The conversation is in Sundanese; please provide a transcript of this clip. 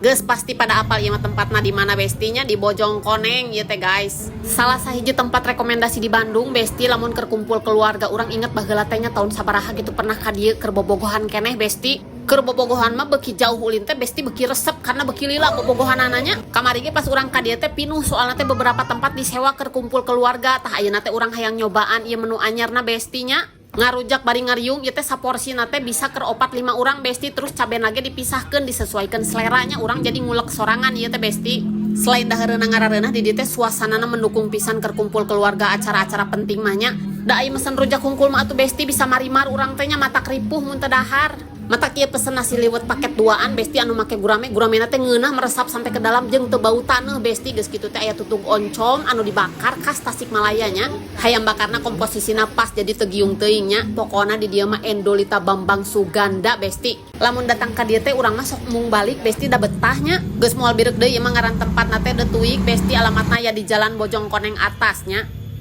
Geus pasti pada apal ieu mah tempatna di mana, Besti, nya, di Bojongkoneng ieu teh, guys. Salah sahiji tempat rekomendasi di Bandung, Besti, lamun keur kumpul keluarga. Urang inget baheula teh nya, tahun sabaraha gitu pernah ka dieu keur bobogohan keneh, Besti. Keur bobogohan mah beuki jauh ulin teh, Besti, beuki resep karena beuki lila bobogohanana nya. Kamari ge pas urang ka dieu teh pinuh, soalna teh beberapa tempat disewa keur kumpul keluarga. Tah, ayeuna teh urang hayang nyobaan ieu menu anyarna, Besti, nya. Ngarujak bari ngariung ieu teh, saporsina teh bisa keur opat lima urang, Besti. Terus cabena ge dipisahkeun, disesuaikan seleranya urang, jadi ngulek sorangan ieu teh, Besti. Selain dahareuna ngarareunah di dieu teh, suasanana mendukung pisan keur kumpul keluarga, acara-acara penting mah nya. Da ai mesen rujak hungkul mah atuh, Besti, bisa marimar urang teh nya, matak ripuh mun teu dahar. Matak ieu pesen nasi liwet paket duaan, Besti, anu make gurame. Guramena teh ngeunah, meresap sampai ke dalam jeung teu bau taneuh, Besti. Geus kitu teh aya tutug oncom anu dibakar khas Tasikmalaya nya. Hayam bakarna komposisina pas, jadi teu giung teuing nya. Pokona di dieu mah Endolita Bambang Suganda, Besti. Lamun datang ka dieu teh urang mah sok mung balik, Besti, da betah nya. Geus moal bireuk deui ieu mah. Ngaran tempatna teh The Tuik, Besti, alamatna ya di Jalan Bojongkoneng atas nya.